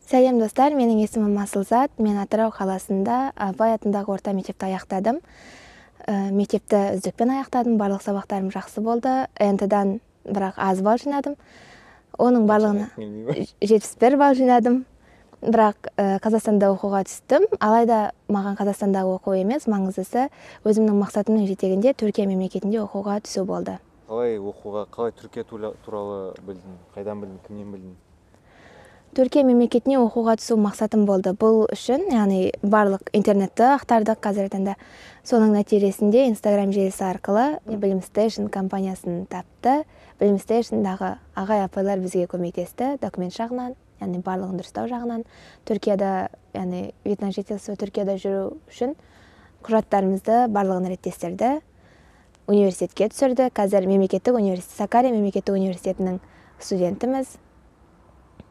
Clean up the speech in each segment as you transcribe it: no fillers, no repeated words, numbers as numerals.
Сәлем, достар! Менің есімім Асылзат. Мен Атырау қаласында Абай атындағы орта мектепті аяқтадым. Мектепті үздікпен аяқтадым, барлық сабақтарым жақсы болды. ҰБТ-дан бірақ аз балл жинадым. Оның барлығына 71 балл жинадым. Бірақ Қазақстанда оқуға түстім. Алайда маған Қазақстандағы оқу емес, маңыздысы өзімнің мақсатымның жетегінде Түркия мемлекетінде оқуға түсу болды. Қалай оқуға, қалай Түркия туралы білдің, қайдан білдің, кімнен білдің? Түркия мемлекетіне оқуға түсу мақсатым болды. Бұл үшін, яғни, барлық интернетті ақтардық қазіргі таңда. Соның нәтижесінде Инстаграм желісі арқылы Білім Стейшн компаниясын тапты. Білім Стейшндағы ағай апайлар бізге көмектесті документ жағынан, яғни барлығын дұрыстау жағынан. Түркияда, яғни вид на жительство, Түркияда жүру үшін құжаттарымызды барлығын реттестірді, университетке түсірді. Қазір мемлекеттік университет, Сакария мемлекеттік университетінің студентіміз.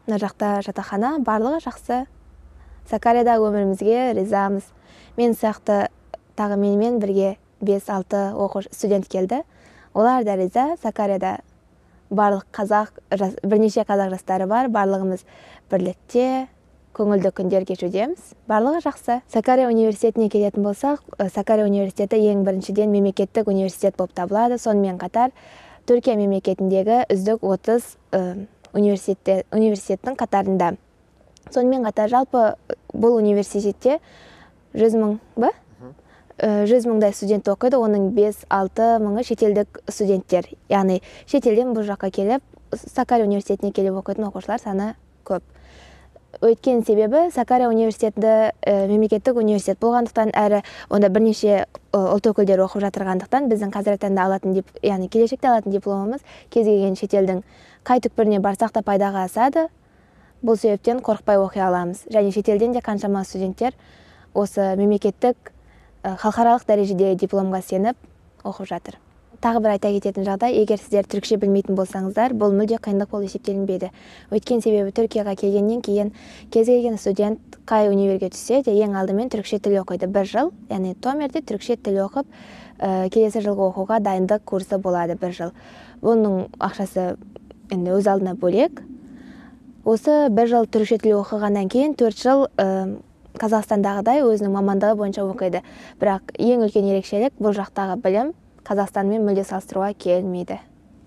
Мына жақта жатақхана, барлығы жақсы. Сакариядағы өмірімізге ризамыз. Мен сияқты тағы менімен бірге 5-6 оқушы, студент келді. Олар да риза. Сакарияда барлық қазақ, бірнеше қазақ жастары бар. Барлығымыз бірлікте көңілді күндер кешудеміз. Барлығы жақсы. Сакария университетіне келетін болсақ, Сакария университеті ең біріншіден мемлекеттік университет болып табылады. Сонымен қатар Түркия мемлекетіндегі үздік 30 университеттің қатарында. Сонымен қатар жалпы бұл университетте 100 мың ба? 100 мыңдай студент оқиды, оның 5-6 мыңы шетелдік студенттер. Яғни шетелден бұл жаққа келіп, Сакария университетіне келіп оқитын оқушылар саны көп. Өйткен себебі Сакария университеті мемлекеттік университет болғандықтан, әрі онда бірнеше ұлт өкілдері оқып жатырғандықтан, біздің қазіргі таңда алатын, яғни келешекте алатын дипломымыз кез келген шетелдің қай түкпіріне барсақ та пайдаға асады. Бұл себептен қорықпай оқи аламыз. Және шетелден де қаншама студенттер осы мемлекеттік, халықаралық дәрежедегі дипломға сеніп оқып жатыр. Тағы бір айта кететін жағдай: егер сіздер түрікше білмейтін болсаңыздар, бұл мүлде қиындық болып есептелінбейді. Өйткен себебі Түркияға келгеннен кейін кез келген студент қай универге түссе де, ең алдымен түрікше тіл оқиды бір жыл. Яғни Томерде түрікше тіл оқып, келесі жылғы оқуға дайындық курсы болады бір жыл. Бұның ақшасы енді өз алдына бөлек. Осы бір жыл түрікше тіл оқығаннан кейін 4 жыл Қазақстандағыдай өзінің мамандығы бойынша оқиды. Бірақ ең үлкен ерекшелік: бұл жақтағы білім Қазақстанмен мүлде салыстыруға келмейді.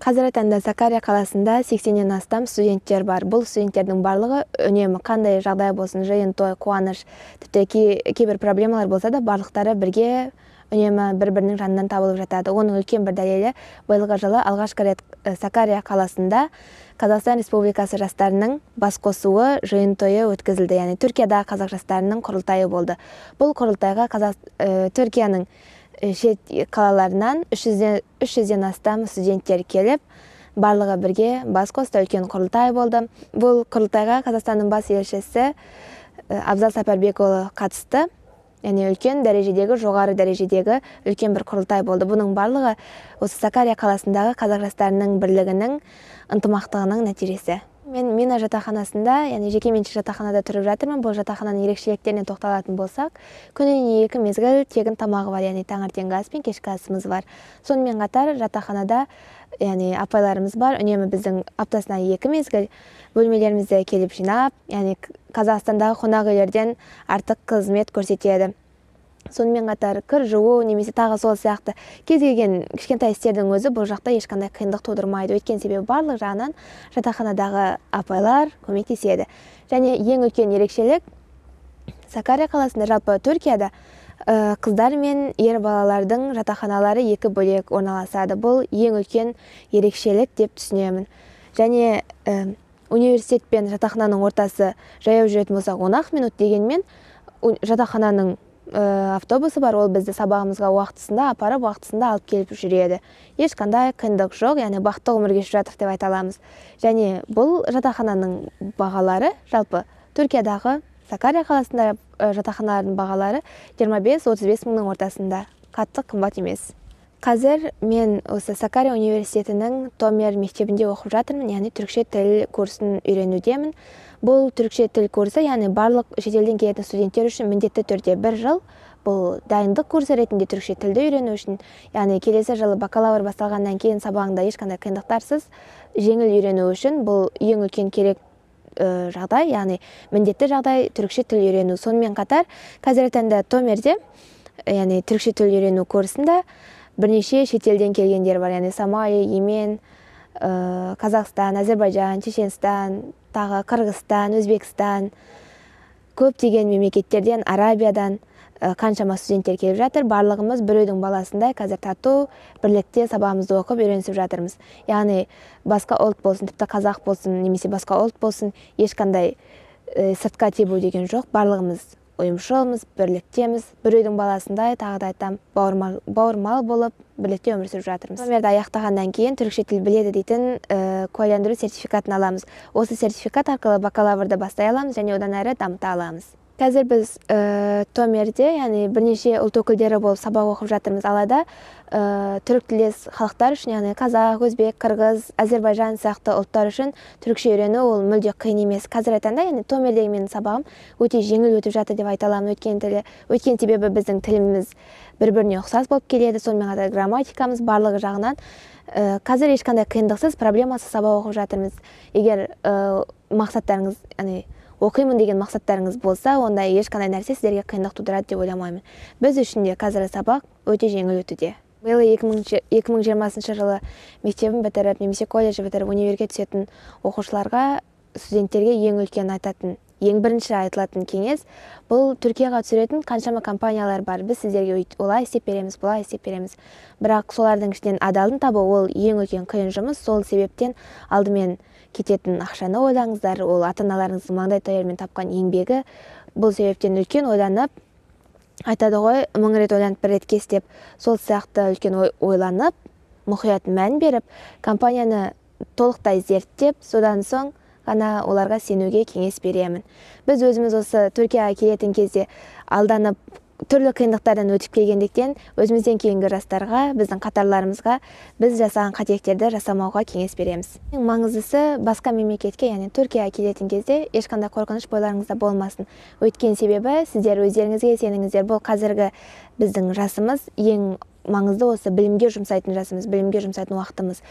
Қазіргі таңда Сакария қаласында 80-нен астам студенттер бар. Бұл студенттердің барлығы үнемі қандай жағдай болсын, жиын, той, қуаныш, тіпті кейбір проблемалар болса да, барлықтары бірге, үнемі бір бірінің жанынан табылып жатады. Оның үлкен бір дәлелі: биылғы жылы алғашқы рет Сакария қаласында Қазақстан Республикасы жастарының басқосуы, жиын тойы өткізілді. Яғни Түркиядағы қазақ жастарының құрылтайы болды. Бұл құрылтайға Түркияның шет қалаларынан 300-ден астам студенттер келіп, барлығы бірге бас қосты. Үлкен құрылтай болды. Бұл құрылтайға Қазақстанның бас елшісі Абзал Сапарбекұлы қатысты. Яғни үлкен дәрежедегі, жоғары дәрежедегі үлкен бір құрылтай болды. Бұның барлығы осы Сакария қаласындағы қазақ жастарының бірлігінің, ынтымақтығының нәтижесі. Мен Мина жатақханасында, яғни жекеменшік жатақханада тұрып жатырмын. Бұл жатақхананың ерекшеліктеріне тоқталатын болсақ, күніне екі мезгіл тегін тамағы бар, яғни таңертеңгі ас пен кешкі асымыз бар. Сонымен қатар жатақханада, яғни, апайларымыз бар, үнемі біздің аптасына екі мезгіл бөлмелерімізді келіп жинап, яғни Қазақстандағы қонақ үйлерден артық қызмет көрсетеді. Сонымен қатар кір жуу немесе тағы сол сияқты кез келген кішкентай істердің өзі бұл жақта ешқандай қиындық тудырмайды. Өйткені себебі барлық жағынан жатақханадағы апайлар көмектеседі. Және ең үлкен ерекшелік: Сакария қаласында, жалпы Түркияда қыздар мен ер балалардың жатақханалары екі бөлек орналасады. Бұл ең үлкен ерекшелік деп түсінемін. Және университет пен жатақхананың ортасы жаяу жүретін болсақ 10-ақ минут. Дегенмен жатақхананың автобусы бар, ол бізді сабағымызға уақытысында апарып, уақытысында алып келіп жүреді. Ешқандай қиындық жоқ, яғни бақытты ғұмыр кешіп жатырмық деп айта аламыз. Және бұл жатақхананың бағалары, жалпы Түркиядағы Сакария қаласында жатақханалардың бағалары 25-35 мыңның ортасында, қатты қымбат емес. Қазір мен осы Сакария университетінің Томер мектебінде оқып жатырмын, яғни түрікше тіл курсын үйренудемін. Бұл түрікше тіл курсы, яғни барлық шетелден келетін студенттер үшін міндетті түрде бір жыл бұл дайындық курсы ретінде түрікше тілді үйрену үшін, яғни келесі жылы бакалавр басталғаннан кейін сабағыңда ешқандай қиындықтарсыз жеңіл үйрену үшін бұл ең үлкен керек. жағдай, яғни міндетті жағдай түрікше тіл үйрену. Сонымен қатар қазіргі таңда Томерде, яғни түрікше тіл үйрену курсында бірнеше шетелден келгендер бар, яғни Сомали, Йемен, Қазақстан, Әзербайжан, Чеченстан, тағы Қырғызстан, Өзбекстан, көптеген мемлекеттерден, Арабиядан қаншама студенттер келіп жатыр. Барлығымыз бір үйдің баласындай қазір тату, бірлікте сабағымызды оқып үйренісіп жатырмыз. Яғни басқа ұлт болсын, тіпті қазақ болсын, немесе басқа ұлт болсын, ешқандай сыртқа тебу деген жоқ. Барлығымыз ұйымшылмыз, бірліктеміз, бір үйдің баласындай, тағы да айтам, бауырмал болып бірлікте өмір сүріп жатырмыз. Томерді аяқтағаннан кейін түрікше тіл біледі дейтін куәландыру сертификатын аламыз. Осы сертификат арқылы бакалаврды бастай аламыз және одан әрі дамыта аламыз. Қазір біз Томерде, яғни бірнеше ұлт өкілдері болып сабақ оқып жатырмыз. Алайда түрік тілдес халықтар үшін, яғни қазақ, өзбек, қырғыз, әзербайжан сияқты ұлттар үшін түрікше үйрену ол мүлде қиын емес. Қазір айтқанда, яғни Томердегі менің сабағым өте жеңіл өтіп жатыр деп айта аламын. Өйткені себебі біздің тіліміз бір-біріне ұқсас болып келеді. Сонымен қатар грамматикамыз барлығы жағынан қазір ешқандай қиындықсыз, проблемасыз сабақ оқып жатырмыз. Егер мақсаттарыңыз, яғни оқимын деген мақсаттарыңыз болса, онда ешқандай нәрсе сіздерге қиындық тудырады деп ойламаймын. Біз үшін де қазіргі сабақ өте жеңіл өтуде. Биыл 2020 жылы мектебін бітіріп, немесе колледж бітіріп, универге түсетін оқушыларға, студенттерге ең үлкен айтатын, ең бірінші айтылатын кеңес, бұл Түркияға түсіретін қаншама компаниялар бар. Біз сіздерге олай істеп береміз, бұлай істеп береміз. Бірақ солардың ішінен адалын табу ол ең үлкен қиын жұмыс. Сол себептен алдымен кететін ақшаны ойлаңыздар, ол ата-аналарыңыздың маңдай терімен тапқан еңбегі. Бұл себептен үлкен ойланып, айтады ғой, 1000 рет ойланып бір рет кес деп, сол сияқты үлкен ойланып, мұқият мән беріп, компанияны толықтай зерттеп, содан соң ғана оларға сенуге кеңес беремін. Біз өзіміз осы Түркияға келетін кезде алданып, түрлі қиындықтардан өтіп келгендіктен, өзімізден кейінгі жастарға, біздің қатарларымызға біз жасаған қателіктерді жасамауға кеңес береміз. Ең маңыздысы, басқа мемлекетке, яғни Түркияға келетін кезде ешқандай қорқыныш бойларыңызда болмасын. Өйткені себебі сіздер өздеріңізге сеніңіздер. Бұл қазіргі біздің жасымыз, ең маңызды осы білімге жұмсайтын жасымыз, білімге жұмсайтын уақытымыз.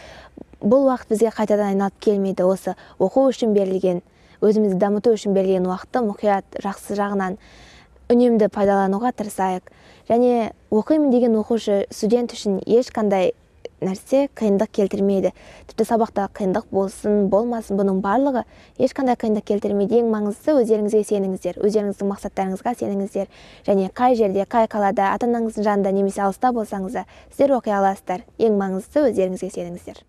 Бұл уақыт бізге қайтадан айналып келмейді. Осы оқу үшін берілген, өзімізді дамыту үшін берілген уақытты мұқият, жақсы жағынан үнемді пайдалануға тырысайық. Және оқимын деген оқушы, студент үшін ешқандай нәрсе қиындық келтірмейді. Тіпті сабақта қиындық болсын, болмасын, бұның барлығы ешқандай қиындық келтірмейді. Ең маңыздысы, өздеріңізге сеніңіздер, өздеріңіздің мақсаттарыңызға сеніңіздер. Және қай жерде, қай қалада, ата-анаңыздың жанында немесе алыста болсаңыз да, сіздер оқи аласыздар. Ең маңыздысы, өздеріңізге сеніңіздер.